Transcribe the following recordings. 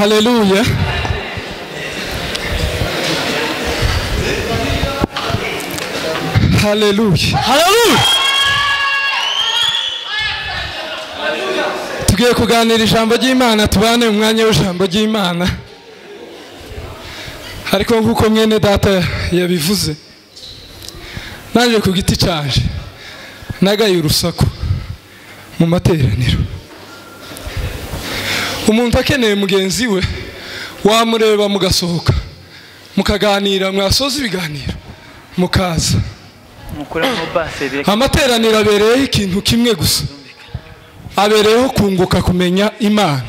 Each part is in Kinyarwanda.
Haleluya. Haleluya. Haleluya. Tugiye kuganira ijambo ry'Imana, tubane umwanya w'ijambo ry'Imana. Ariko nkuko mwene data yabivuze, naje ku giti cyaje nagaye urusaku mu materaniro. Umuntu akeneye mugenzi we wamureba mugasohoka mukaganira, mwasoza ibiganiro mukaza. Amateraniro abereyeho ikintu kimwe gusa, abereyeho kunguka kumenya Imana.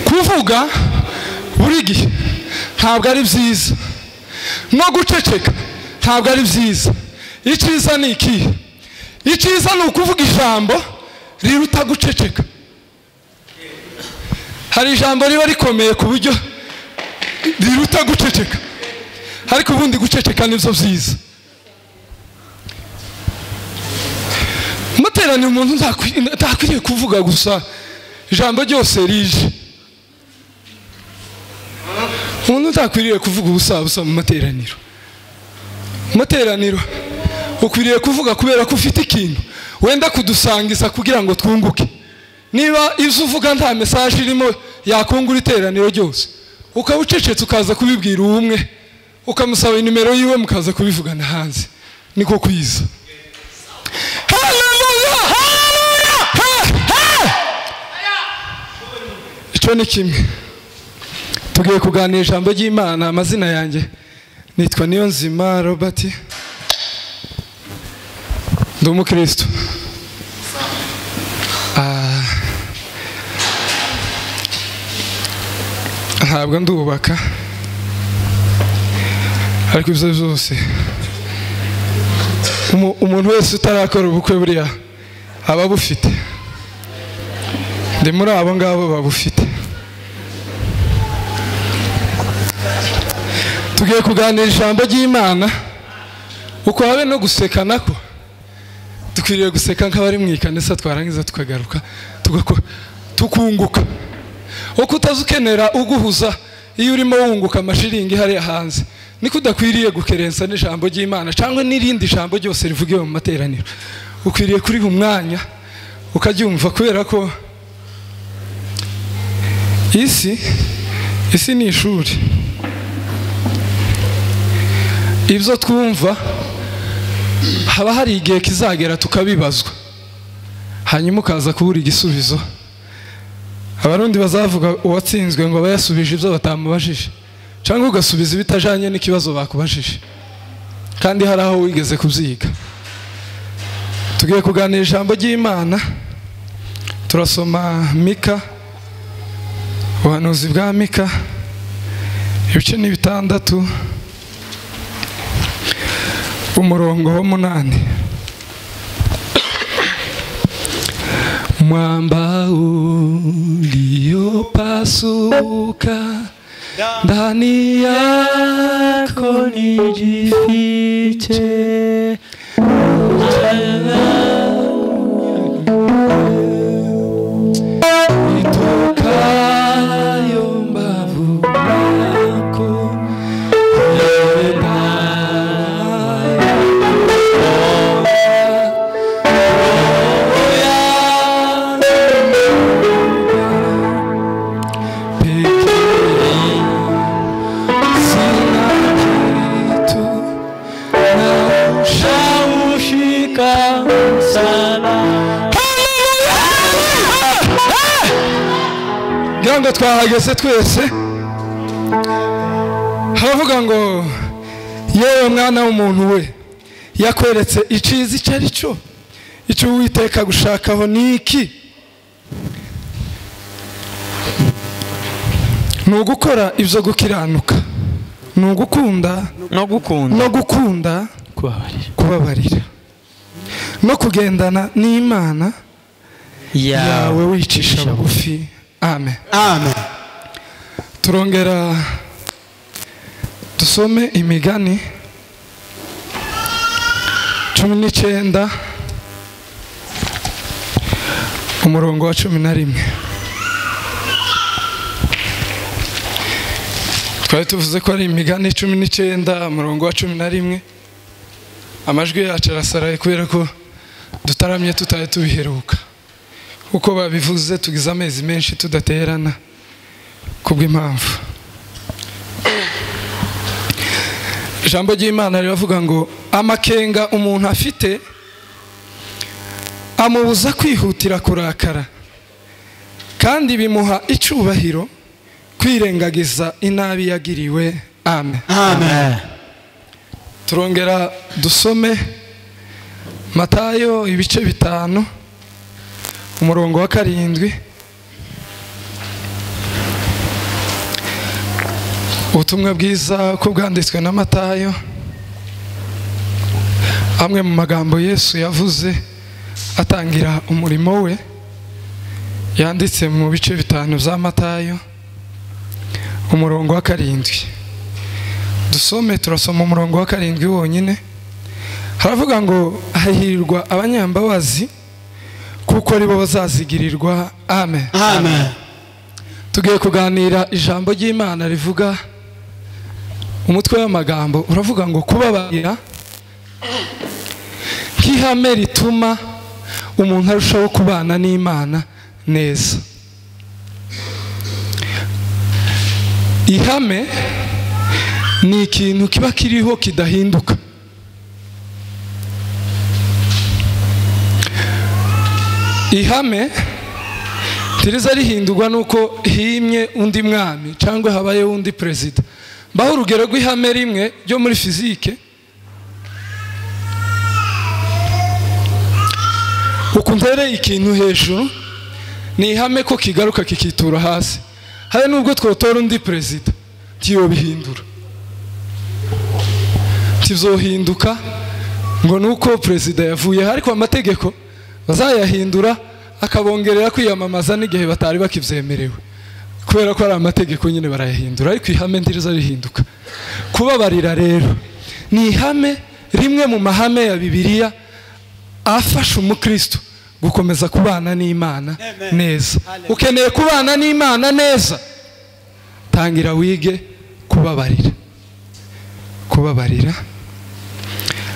Kuvuga buri gihe ntabwo ari byiza, no guceceka ntabwo ari byiza. Icyiza ni iki? Icyiza ni ukuvuga ijambo riruta guceceka. Hari ijambo riba rikomeye ku buryo riruta guceceka, ariko ubundi guceceka nibyo byiza. Materaniro umuntu ntakwiriye kuvuga gusa ijambo ryose rije. Umuntu ntakwiriye kuvuga ubusa busa mu materaniro. Materaniro ukwiriye kuvuga kubera ko ufite ikintu wenda kudusangiza kugira ngo twunguke. Niba ibyo uvuga nta message irimo yakungura iteraniro ryose, ukaba ucecetse ukaza kubibwira umwe, ukamusaba inimero yiwe mukaza kubivugana hanze, niko kwiza. Haleluya! Haleluya! Icyo ni kimwe. Tugiye kuganira ijambo ry'Imana. Amazina yanjye nitwa Niyonzima Robert, ndi umukristo. Ntabwo ndubaka, ariko ibyo byose umuntu wese utarakora ubukwe buriya aba bufite. Ndi muri abo ngabo babufite. Tugiye kuganira ijambo ry'Imana. Uko habe no guseka nako dukwiriye guseka nk'abari mu ikanisa, twarangiza tukagaruka tukunguka. Uko utazukenera uguhuza iyo urimo wunguka amashiringi hariya hanze, niko udakwiriye gukerensa n'ijambo ry'Imana cyangwa n'irindi jambo ryose rivugiwe mu materaniro. Ukwiriye kuriha umwanya ukaryumva, kubera ko isi ni ishuri. Ibyo twumva haba hari igihe kizagera tukabibazwa, hanyuma ukaza kubura igisubizo. Abarundi bazavuga uwatsinzwe ngo bayasubije ibyo batamubajije, cyangwa ugasubiza ibitajanye n'ikibazo bakubajije, kandi hari aho wigeze kubyiga. Tugiye kuganira ijambo ry'Imana. Turasoma Mika, ubuhanuzi bwa Mika, ibice ni 6 umurongo wa 8. Mwamba uliopasuka ndani yako nijifiche, itokayo mbavu yako ngira ngo twahageze twese. Haravuga ngo yewe mwana w'umuntu we, yakweretse iciza icyo ari cyo, icyo Uwiteka gushakaho ni iki? Ni ugukora ibyo gukiranuka, ni ugukunda no gukunda kubabarira, no kugendana n'Imana yawe wicisha bugufi. Amen. Amen. Turongera dusome imigani 19 umurongo wa 11. Twari tuvuze ko ari imigani 19 umurongo wa 11. Amajwi yacu arasaraye kubera ko dutaramye tutari tubiheruka. Uko babivuze tugize amezi menshi tudaterana kubw'impamvu. Ijambo ry'Imana riravuga ngo amakenga umuntu afite amubuza kwihutira kurakara, kandi bimuha icubahiro kwirengagiza inabi yagiriwe. Amen. Amen. Turongera dusome Matayo ibice 5 umurongo wa 7. Ubutumwa bwiza ko bwanditswe na Matayo, amwe mu magambo Yesu yavuze atangira umurimo we, yanditse mu bice 5 bya Matayo umurongo wa 7. Dusome, turasoma umurongo wa 7 wonyine. Haravuga ngo hahirwa abanyambabazi kuko ari bo bazazigirirwa. Amen. Amen. Tugiye kuganira ijambo ry'Imana rivuga, umutwe w'amagambo uravuga ngo kubabarira nk'ihame rituma umuntu arushaho kubana n'Imana neza. Ihame ni ikintu kiba kiriho kidahinduka. Ihame tiriza rihindurwa nuko himye undi mwami cyangwa habaye undi president. Baho urugero rw'ihame rimwe ryo muri fizike. Ukuntere ikintu hejuru ni ihame ko kigaruka kikitura hasi. Hari nubwo twotora undi president tiyo bihindura, tizohinduka ngo nuko president yavuye, ariko amategeko bazayahindura akabongerera kwiyamamaza n'igihe batari bakivyemerewe, kubera ko ari amategeko nyine barayahindura, ariko ihame ndiriza rihinduka. Kubabarira rero ni ihame rimwe mu mahame ya Bibiliya afasha umukristo gukomeza kubana n'Imana neza. Ukeneye kubana n'Imana neza, tangira wige kubabarira. Kubabarira.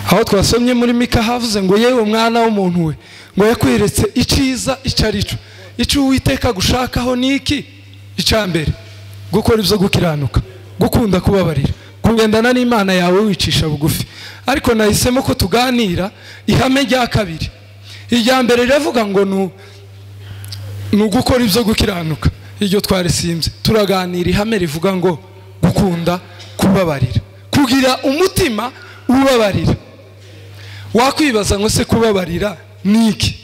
Aho twasomye muri Mika havuze ngo yewe mwana w'umuntu we, ngo yakweretse iciza icyo ari cyo. Icyo Uwiteka gushakaho ni iki? Icya mbere, gukora ibyo gukiranuka, gukunda kubabarira, kugendana n'Imana yawe wicisha bugufi. Ariko nahisemo ko tuganira ihame rya kabiri. Irya mbere riravuga ngo ni ugukora ibyo gukiranuka, iryo twarisimbye. Turaganira ihame rivuga ngo gukunda kubabarira, kugira umutima ubabarira. Wakwibaza ngo se kubabarira ni iki?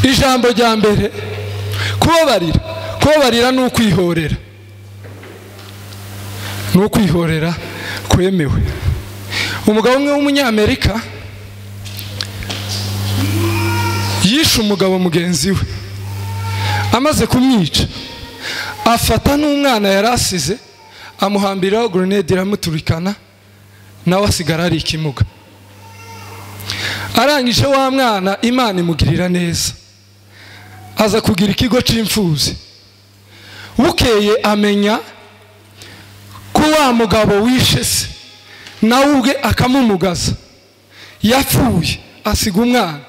Ijambo rya mbere, kubabarira. Kubabarira ni ukwihorera. Ni ukwihorera kwemewe. Umugabo umwe w'umunyamerika yishe umugabo mugenzi we. Amaze kumwica afata n'umwana yarasize amuhambiraho grenade iramuturikana, nawe asigara ari ikimuga. Arangije wa mwana Imana imugirira neza, aza kugira ikigo c'imfuzi. Bukeye amenya ko wa mugabo wishe se nawe ubwe akamumugaza, yapfuye asiga umwana.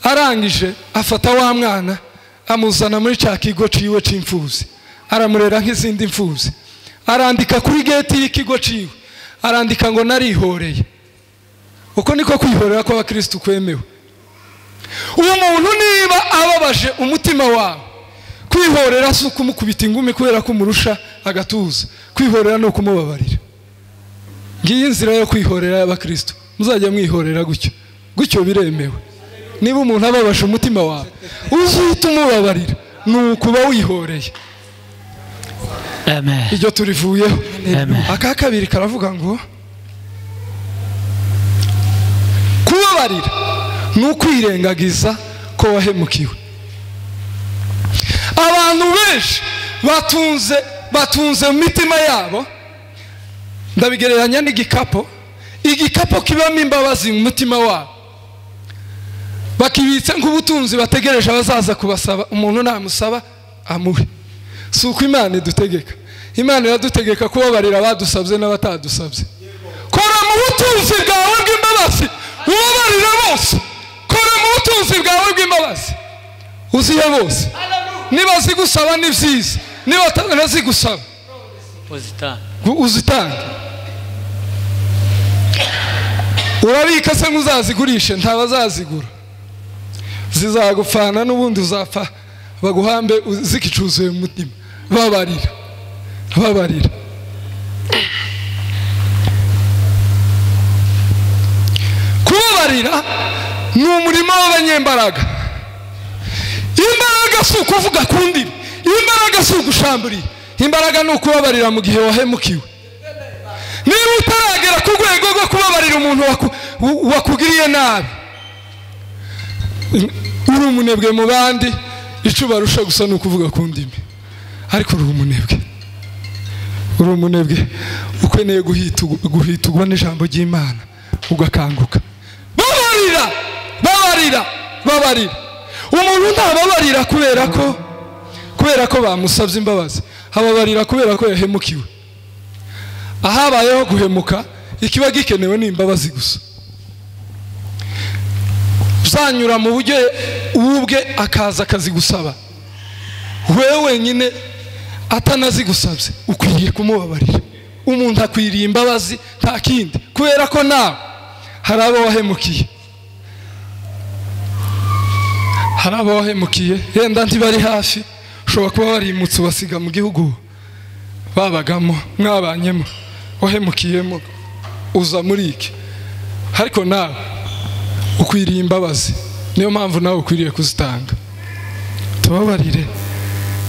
Arangije afata wa mwana amuzana muri cya kigo ciwe c'imfuzi, aramurera nk'izindi mfuzi. Arandika kuri gate y'ikigo ciwe, arandika ngo narihoreye. Uko niko kwihorera kw'abakristo kwemewe. Uwo muntu niba ababaje umutima wawe, kwihorera si ukumukubita ingumi kubera ko umurusha agatuza. Kwihorera ni ukumubabarira. Ngiyi inzira yo kwihorera y'abakristo. Muzajya mwihorera gutyo gutyo, biremewe. Niba umuntu ababaje umutima wawe, uzihita umubabarira, ni ukuba wihoreye. Amen. Iryo turivuyeho. Aka kabiri karavuga ngo kubabarira ni ukwirengagiza ko wahemukiwe. Abantu benshi batunze mu mitima yabo, ndabigereranya n'igikapo. Igikapo kibamo imbabazi mu mutima wabo, bakibitse nk'ubutunzi bategereje abazaza kubasaba. Umuntu namusaba amuhe. Si uko Imana idutegeka. Imana iradutegeka kubabarira abadusabye n'abatadusabye. Kora mu butunzi bwawe bw'imbabazi ubabarire bose. Kora mu butunzi bwawe bw'imbabazi uzihe bose. Niba zigusaba ni byiza, niba batazigusaba uzitange. Urabika se nguzazigurishe, ntabazazigura, zizagupfana n'ubundi uzapfa baguhambe zikicuzuye mu mutima. Babarira, babarira. Kubabarira ni umurimo w'abanyembaraga. Imbaraga si ukuvuga ku ndimi, imbaraga si ugushamburiye, imbaraga ni ukubabarira mu gihe wahemukiwe. Niba utaragera ku rwego rwo kubabarira umuntu wakugiriye nabi, uri umunebwe mu bandi, icyo ubarusha gusa ni ukuvuga ku ndimi, ariko uri umunebwe, uri umunebwe ukeneye guhitugwa n'ijambo ry'Imana ugakanguka. Babarira, babarira, babarira. Umuntu ntababarira kubera ko bamusabye imbabazi, ababarira kubera ko yahemukiwe. Ahabayeho guhemuka, ikiba gikenewe ni imbabazi gusa. Uzanyura mu buryo ubwe akaza akazigusaba, wewe wenyine atanazigusabye ukwiriye kumubabarira. Umuntu akwiriye imbabazi nta kindi, kubera ko nawe hari abo wahemukiye, hari abo wahemukiye. Yenda ntibari hafi, ushobora kuba warimutse ubasiga mu gihugu babagamo, mwabanyemo, wahemukiyemo, uza muri iki, ariko nawe ukwiriye imbabazi. Niyo mpamvu nawe ukwiriye kuzitanga. Tubabarire,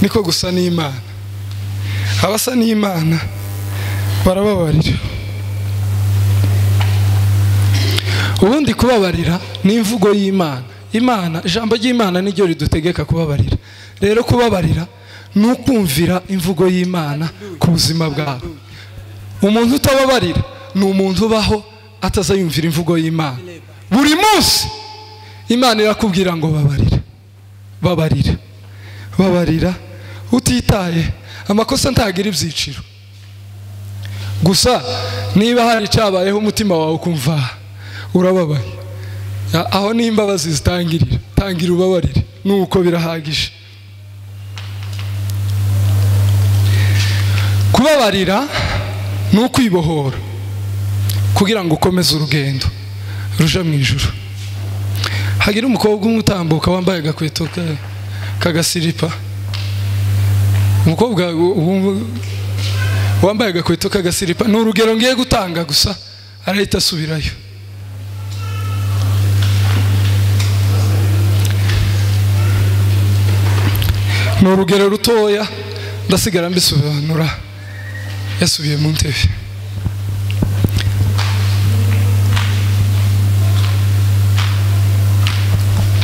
niko gusa n'Imana. Abasa n'Imana barababarira. Ubundi kubabarira ni imvugo y'Imana. Imana, ijambo ry'Imana niryo ridutegeka kubabarira. Rero kubabarira ni ukumvira imvugo y'Imana ku buzima bwawe. Umuntu utababarira ni umuntu ubaho atazayumvira imvugo y'Imana. Buri munsi Imana irakubwira ngo babarira, babarira, babarira, utitaye. Amakosa ntagira ibyiciro. Gusa niba hari icyabayeho umutima wawe ukumva urababaye, aho ni imbabazi zitangirira. Tangira ubabarire, nuko birahagije. Kubabarira ni ukwibohora kugira ngo ukomeze urugendo ruja mu ijuru. Hagira umukobwa umwe utambuka wambaye agakweto kagasiripa, umukobwa wambaye agakweto kagasiripa, ni urugero ngiye gutanga gusa, arahita asubirayo. Ni urugero rutoya, ndasigara mbisobanura. Yasubiye mu ntebe.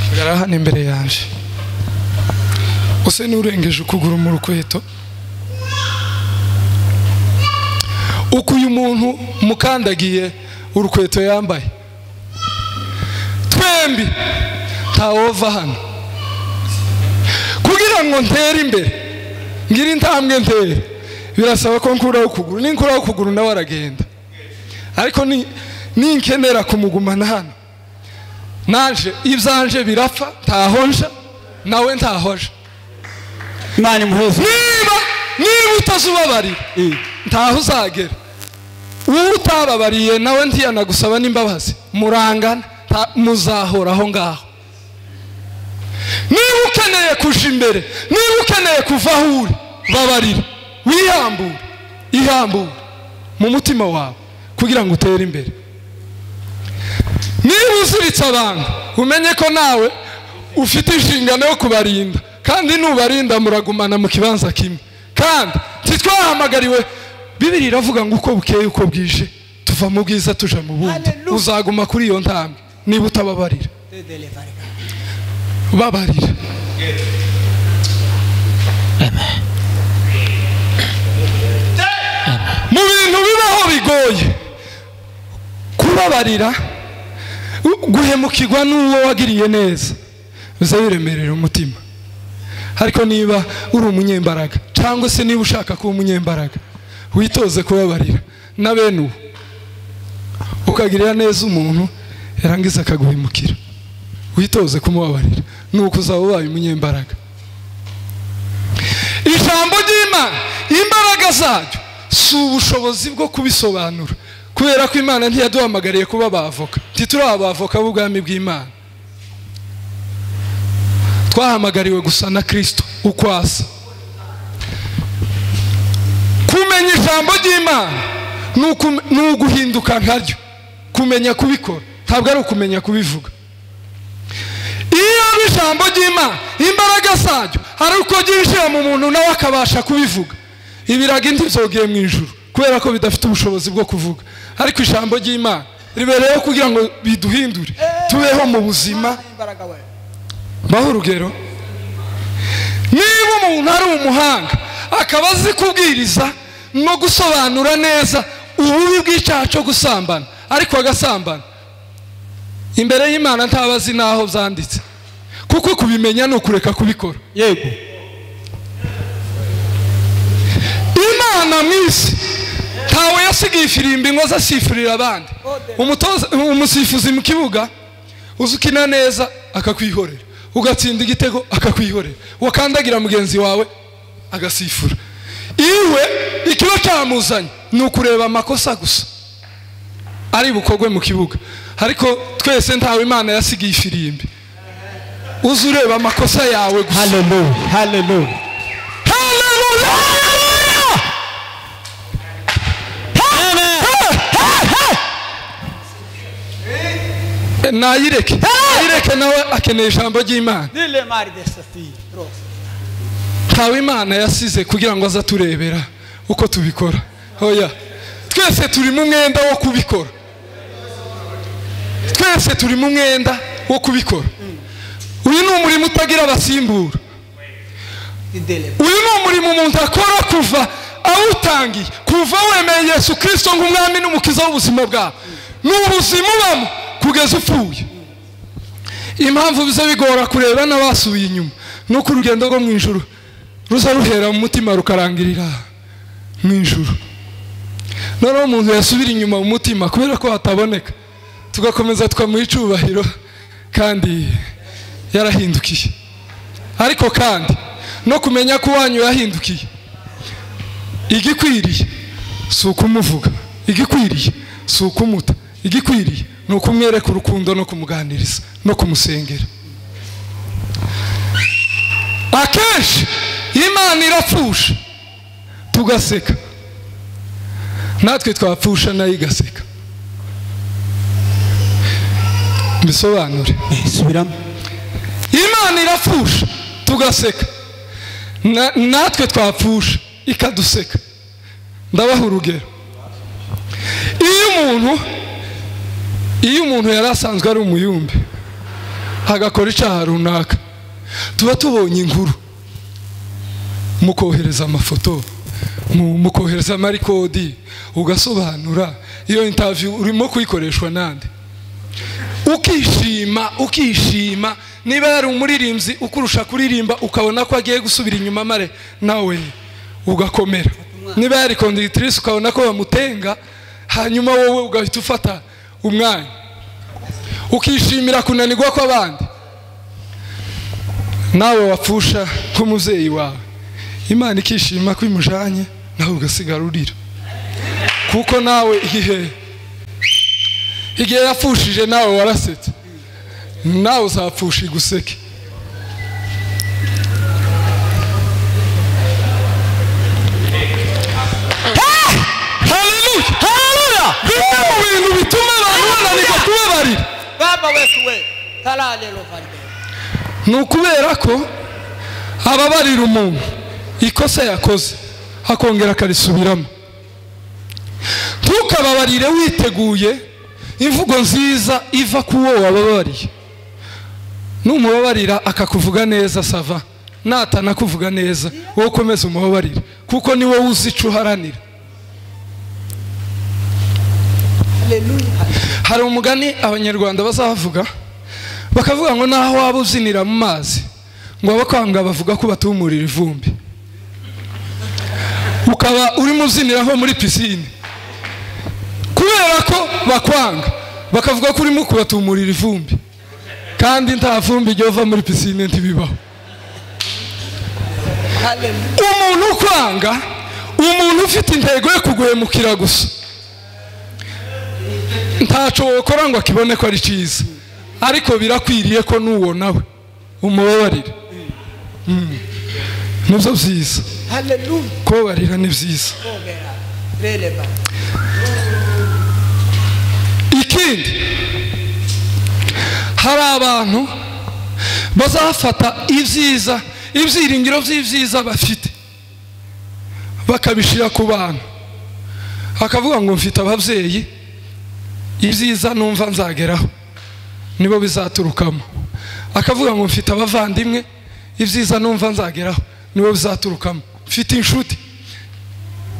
Hagarara hano imbere yanje, use n'urengeje ukuguru mu rukweto. Uko uyu muntu mukandagiye urukweto yambaye, twembi ntawova hano. Kugira ngo ntere imbere, ngira intambwe ntere, birasaba ko nkuraho ukuguru. Ninkuraho ukuguru nawe aragenda, ariko ninkenera kumugumana hano, naje ibyanje birapfa, ntahonja nawe ntahoja. Imana imuheze. Niba utazubabarira ntaho uzagera. Uwo utababariye nawe ntiyanagusaba n'imbabazi, murangana, muzahora aho ngaho. Niba ukeneye kuja imbere, niba ukeneye kuva aho uri, babarira, wihambure, ihambure mu mutima wawe kugira ngo utere imbere. Niba uziritse abantu, umenye ko nawe ufite inshingano yo kubarinda, kandi nubarinda muragumana mu kibanza kimwe. Kandi ntitwahamagariwe, Bibiliya iravuga ngo uko bukeye uko bwije tuva mu bwiza tuja mu bundi. Uzaguma kuri iyo ntambwe niba utababarira. Babarira. Mu bintu bibaho bigoye kubabarira, guhemukirwa n'uwo wagiriye neza biza biremerera umutima. Ariko niba uri umunyembaraga Cyangwa se niba ushaka kuba umunyembaraga, witoze kubabarira na bene ubu. Ukagirira neza umuntu yarangiza akaguhemukira, witoze kumubabarira, nuko uzaba ubaye umunyembaraga. Ijambo ry'Imana, imbaraga zaryo si ubushobozi bwo kubisobanura, kubera ko Imana ntiyaduhamagariye kuba abavoka. Ntituri abavoka b'ubwami bw'Imana, twahamagariwe gusa na Kristo uko asa. Kumenya ijambo ry'Imana ni uguhinduka nkaryo, kumenya kubikora, ntabwo ari ukumenya kubivuga. Iyo ijambo ry'Imana, imbaraga zaryo ari uko ryinjira mu muntu nawe akabasha kubivuga. Ibirago ntibyogiye mu ijuru kubera ko bidafite ubushobozi bwo kuvuga, ariko ijambo ry'Imana ribereyeho kugira ngo biduhindure tubeho mu buzima. Baho urugero, niba umuntu ari umuhanga akaba azi kubwiriza no gusobanura neza ububi bw'icyaha cyo gusambana, ariko agasambana, imbere y'Imana ntabazi naho byanditse, kuko kubimenya ni ukureka kubikora. Yego. Imana mu isi ntawe yasigiye ifirimbi ngo aze asifurira abandi. Umutoza, umusifuzi mu kibuga uzi ukina neza akakwihorera, ugatsinda igitego akakwihorera, wakandagira mugenzi wawe agasifura. Iwe ikiba cyamuzanye ni ukureba amakosa gusa ari bukorwe mu kibuga, ariko twese ntawe Imana yasigiye ifirimbi. Uzi ureba amakosa yawe gusa. Hallelujah, hallelujah, hallelujah. Nayireke, nayireke, nawe akeneye ijambo ry'Imana. Ntawe Imana yasize kugira ngo aze aturebera uko tubikora. Oya, twese turi mu mwenda wo kubikora. Twese turi mu mwenda wo kubikora. Uyu ni umurimo utagira abasimbura. Uyu ni umurimo umuntu akora kuva awutangiye, kuva wemeye Yesu Kristo nk'umwami n'umukiza w'ubuzima bwawe. Ni ubuzima ubamo kugeza upfuye. Impamvu biza bigora kureba n'abasubiye inyuma nuko urugendo rwo mu ijuru ruza ruhera mu mutima rukarangirira mu ijuru. Noneho umuntu yasubira inyuma mu mutima kubera ko hataboneka, tugakomeza tukamuha icyubahiro kandi yarahindukiye. Ariko kandi no kumenya ko wanyu yahindukiye, igikwiriye si ukumuvuga, igikwiriye si ukumuta, igikwiriye ni ukumwereka urukundo no kumuganiriza no kumusengera. Akenshi Imana irapfusha tugaseka, natwe twapfusha nayo igaseka. Mbisobanure. Subiramo. Imana irapfusha tugaseka, natwe twapfusha ikaduseka. Ndabaha urugero. Iyo umuntu yari asanzwe ari umuyumbe agakora icyaha runaka, tuba tubonye inkuru, mukohereza amafoto, mukohereza amarikodi, ugasobanura iyo interview urimo kuyikoreshwa nande, ukishima, ukishima. Niba yari umuririmbyi ukurusha kuririmba ukabona ko agiye gusubira inyuma mare, nawe ugakomera. Niba yari conductrice ukabona ko bamutenga, hanyuma wowe ugahita ufata umwanya, ukishimira kunanirwa kw'abandi. Nawe wapfusha nk'umubyeyi wawe, Imana ikishima ko imujanye, nawe ugasigara urira, kuko nawe igihe yapfushije nawe warasetse, nawe uzapfusha iguseke. Haleluya, haleluya. Bimwe mu bintu bituma abantu bananirwa kubabarira ni ukubera ko ababarira umuntu ikosa yakoze akongera akarisubiramo. Ntukababarire witeguye imvugo nziza iva ku wo wababariye. Numubabarira akakuvuga neza sava, natanakuvuga neza wowe ukomeze umubabarire, kuko ni wowe uzi icyo uharanira. Hari umugani abanyarwanda bazavuga bakavuga ngo naho waba uzinira mu mazi, ngo abakwanga bavuga ko batumurira ivumbi. Ukaba urimo uziniraho muri pisine kubera ko bakwanga, bakavuga ko urimo kubatumurira ivumbi, kandi nta vumbi ryova muri pisine, ntibibaho. Umuntu ukwanga, umuntu ufite intego yo kuguhemukira gusa, ntaco wokora ngo akibone ko ari cyiza, ariko birakwiriye ko n'uwo nawe umubabarira. Nibyo byiza. Kubabarira ni byiza. Ikindi, hari abantu bazafata ibyiza, ibyiringiro by'ibyiza bafite, bakabishira ku bantu. Akavuga ngo mfite ababyeyi, ibyiza numva nzageraho nibo bizaturukamo. Akavuga ngo mfite abavandimwe, ibyiza numva nzageraho nibo bizaturukamo. Mfite inshuti,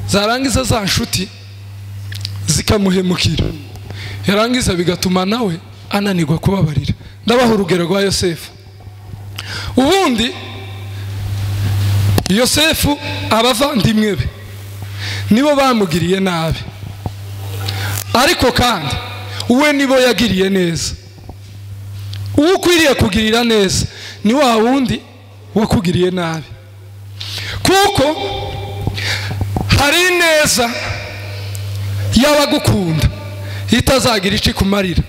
zarangiza za nshuti zikamuhemukira, yarangiza bigatuma nawe ananirwa kubabarira. Ndabaha urugero rwa Yosefu. Ubundi Yosefu abavandimwe be nibo bamugiriye nabi, ariko kandi uwe nibo yagiriye neza. Uwo ukwiriye kugirira neza ni wa wundi wakugiriye nabi, kuko hari ineza y'abagukunda itazagira icyo ikumarira,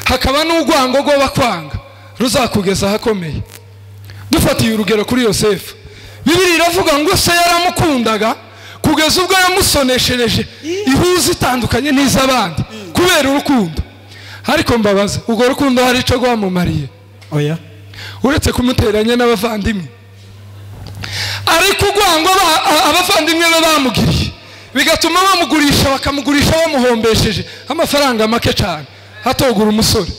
hakaba n'urwango rw'abakwanga ruzakugeza ahakomeye. Dufatiye urugero kuri Yosefu, Bibiliya iravuga ngo se yaramukundaga kugeza ubwo yamusoneshereje ihuza itandukanye n'iz'abandi kubera urukundo. Ariko mbabaza, urwo rukundo hari icyo rwamumariye? Oya. Uretse kumuteranya n'abavandimwe. Ariko urwango abavandimwe be bamugiriye bigatuma bamugurisha, bakamugurisha bamuhombesheje amafaranga make cyane, atogura umusore.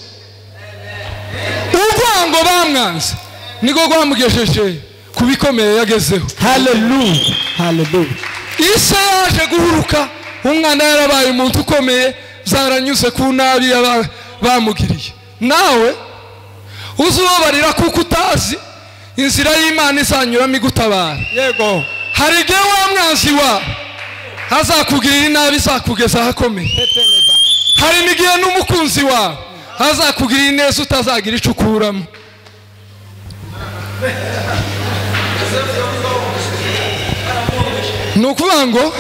Urwango bamwanze niko rwamugejeje ku bikomeye yagezeho. Haleluya, haleluya. Ise yaje guhuruka, umwana yarabaye umuntu ukomeye, zaranyuze ku nabi bamugiriye. Nawe uzubabarira kuko utazi inzira y'Imana izanyuramo igutabara. Yego. Hari igihe wa mwanzi wa azakugirira inabi izakugeza ahakomeye. Hari n'igihe n'umukunzi wawe azakugirira ineza utazagira icyo ukuramo. Ni ukuvuga ngo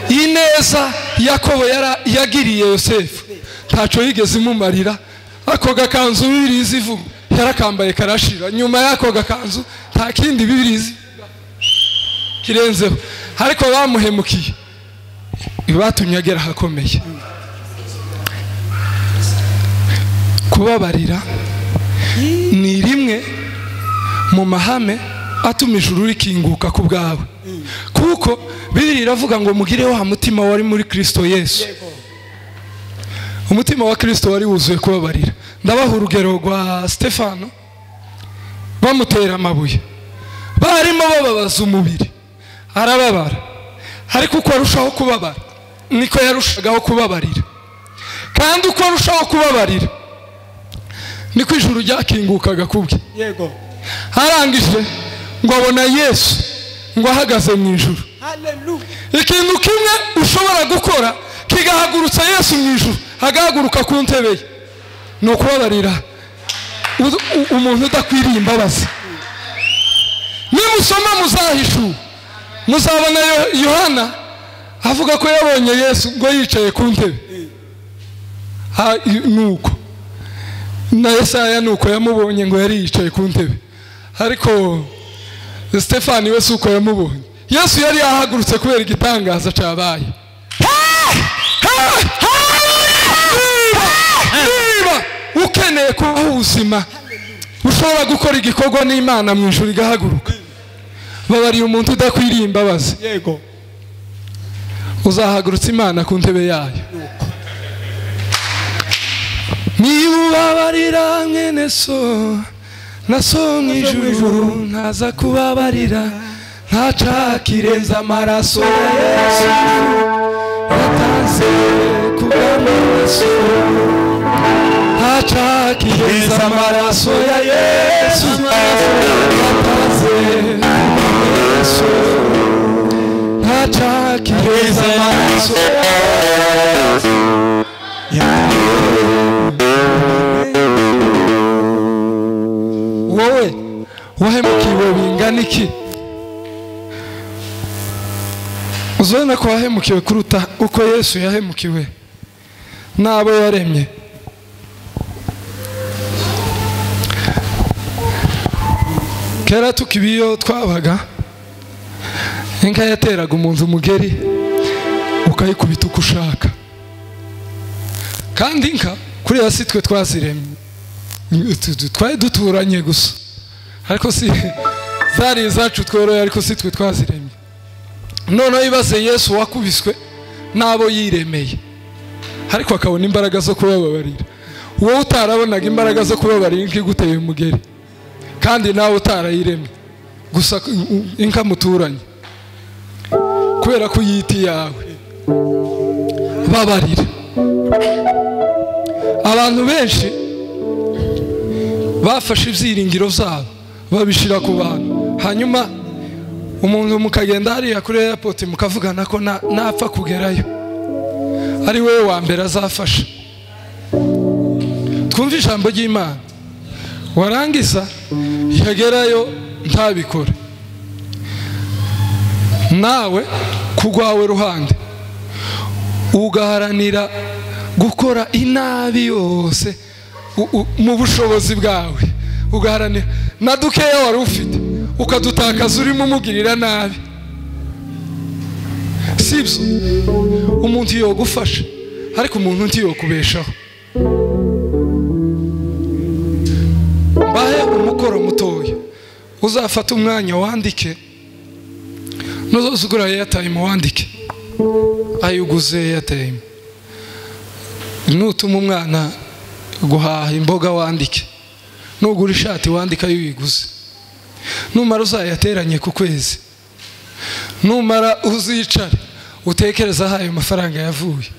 ineza Yakobo yagiriye Yosefu ntaco yigeze imumarira. Ako gakanzu Bibiliya ivuga yarakambaye karashira. Nyuma y'ako gakanzu nta kindi Bibiliya kirenzeho. Ariko bamuhemukiye, batumye agera ahakomeye. Kubabarira ni rimwe mu mahame atuma ijuru rikinguka ku bwawe, kuko Bibiliya iravuga ngo mugire wa mutima wari muri Kristo Yesu. Umutima wa Kristo wari wuzuye kubabarira. Ndabaha urugero rwa Stefano. Bamutera amabuye, barimo bababaza umubiri, arababara, ariko uko arushaho kubabara niko yarushagaho kubabarira, kandi uko arushaho kubabarira niko ijuru ryakingukaga kubwe. Yego. Arangije ngo abona Yesu ngo ahagaze mu ijuru. Haleluya. Ikintu kimwe ushobora gukora kigahagurutsa Yesu mu ijuru, agahaguruka ku ntebe ye, ni ukubabarira umuntu udakwiriye imbabazi. Nimusoma muzahishu, muzabona Yohana avuga ko yabonye Yesu ngo yicaye ku ntebe. Nuko na Yesaya nuko yamubonye ngo yari yicaye ku ntebe, ariko Stefani we suko yamubonye. Yesu yari yahagurutse kubera igitangaza cyabaye. Niba ukeneye kubaho ubuzima ushobora gukora igikorwa n'Imana mu ijuru igahaguruka, babariye umuntu udakwiriye imbabazi. Yego. Uzahagurutsa Imana ku ntebe yayo. Niba ubabarira mwene so na so mu ijuru ntaza kubabarira, ntacakirenza amaraso ya Yesu yatanze kubw'amaraso, ntacakirenza amaraso ya Yesu yatanze kubw'amaraso, Aca kireza amaraso. Wowe wahemukiwe bingana iki? Uzabona ko wahemukiwe kuruta uko Yesu yahemukiwe n'abo yaremye. Kera tukibiyo twabaga, inka yateraga umuntu umugeri ukayikubita uko ushaka. Kandi inka kuriya si twe twaziremye, twari duturanye gusa, ariko si zari izacu tworoye, ariko si twe twaziremye. Noneho ibaze Yesu wakubiswe n'abo yiremeye, ariko akabona imbaraga zo kubababarira. Wowe utarabonaga imbaraga zo kubabarira inka iguteye umugeri, kandi nawe utarayiremye, gusa inka muturanye, kubera ko uyita iyawe. Babarira. Abantu benshi bafashe ibyiringiro byabo babishira ku bantu, hanyuma umuntu mukagenda hariya kuri airport mukavugana ko napfa kugerayo ari wewe wa mbere azafasha. Twumve ijambo ry'Imana, warangiza yagerayo ntabikore, nawe kugwawe ruhande ugaharanira gukora inabi yose mu bushobozi bwawe, ugaharanira na dukeya wari ufite ukadutakaza urimo umugirira nabi. Sibyo, umuntu yogufasha ariko umuntu ntiyokubeshaho. Mbahe umukoro mutoya, uzafata umwanya wandike, nuzozugura airtime wandike ayo uguze airtime, nutuma umwana guhaha imboga wandike, nugura ishati wandike ayo uyiguze, numara uzayateranye ku kwezi, numara uzicare utekereza aho ayo mafaranga yavuye.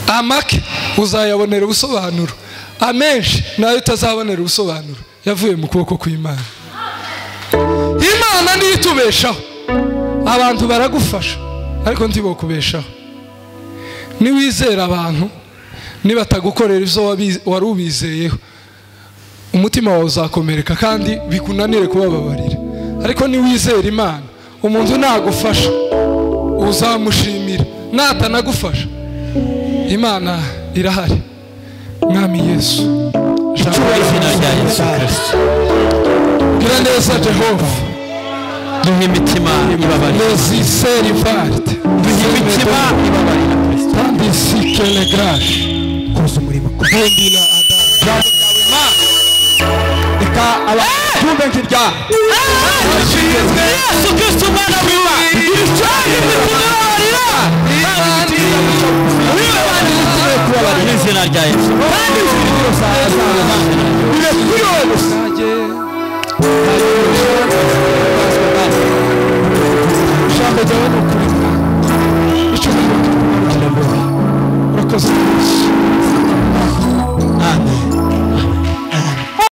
Amake uzayabonera ubusobanuro, amenshi nayo utazabonera ubusobanuro yavuye mu kuboko kw'Imana. Imana niyo itubeshaho. Abantu baragufasha ariko ntibokubeshaho. Niwizera abantu nibatagukorera ibyo wari ubizeyeho, umutima wawe uzakomereka kandi bikunanire kubababarira. Ariko niwizera Imana, umuntu nagufasha uzamushimira, natanagufasha Imana irahari. Mwami Yesu, izina rya Yesu Kristo, gira neza Jehova, duhe imitima ibabarira, neziseri varte, duhe imitima ibabarira Kristo, kandi sikele grace koza umurimo kumbila adam reka abatumbe nkirya Yesu Kristo umwana w'Imana, kubabarira izina rya Yesu, kandi